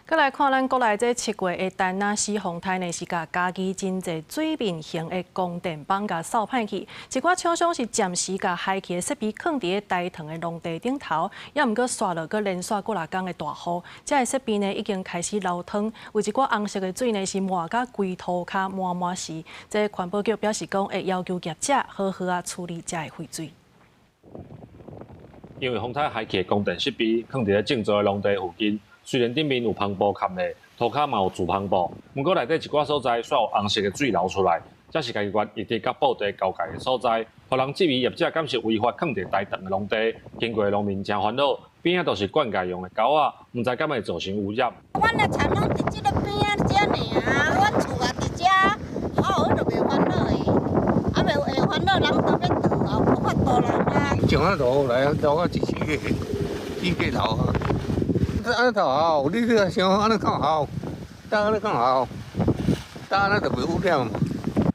閣來看咱國內這7月的丹那斯風颱呢，是共嘉義真濟水面型的光電板共掃歹去，一寡廠商是暫時共廃棄的設備囥佇咧大塘的農地頂頭，猶毋過紲落閣連續幾若工的大雨，這个設備呢已經開始流湯，有一寡紅色的水呢是漫甲規塗跤滿滿是。這環保局表示講，會要求業者好好仔處理這个廢水。因為風颱害去的光電設備囥佇咧種植的農地附近。雖然頂面有帆布崁咧，塗跤嘛有苧帆布，毋過內底一寡所在煞有紅色的水流出來，這是嘉義縣一直佮布袋交界的所在，予人質疑業者敢是違法囥佇大塘的農地，經過的農民誠煩惱，邊仔都是灌溉用的溝仔，毋知敢會造成污染。阮的田攏佇這个邊仔遮爾，阮厝也佇遮，好，就袂煩惱的，啊袂會煩惱，人都欲倒啊，無法度啦啊。上啊落來，落啊一四個，四個頭啊。按呢較好，你這想按呢較好，按呢較好，按呢就袂污染。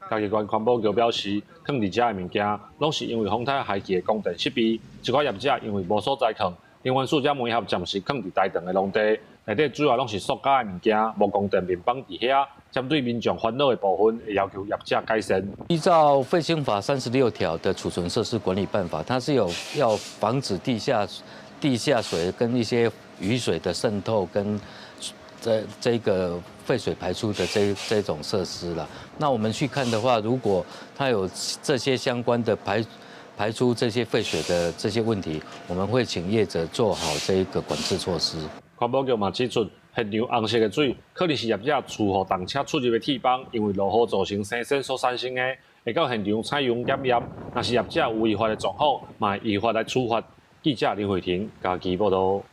嘉義縣環保局表示，囥佇遮的物件，攏是因為風颱害去的光電設備，一寡業者因為無所在囥，能源署才媒合暫時囥佇大塘的農地，內底主要攏是塑膠的物件，無光電面板佇遐，針對民眾煩惱的部分，會要求業者改善。依照廢興法36條的儲存設施管理辦法，它是有要防止地下水跟一些雨水的滲透跟這個廢水排出的這種設施啦。那我們去看的話，如果它有這些相關的排出這些廢水的這些問題，我們會請業者做好這個管制措施。環保局嘛指出，現場紅色的水可能是業者廚予動車出入的鐵枋，因為落雨造成生鉎所產生的，會到現場採樣檢驗。若是業者有違法的狀況，嘛會依法來處罰。記者林慧婷嘉義報導。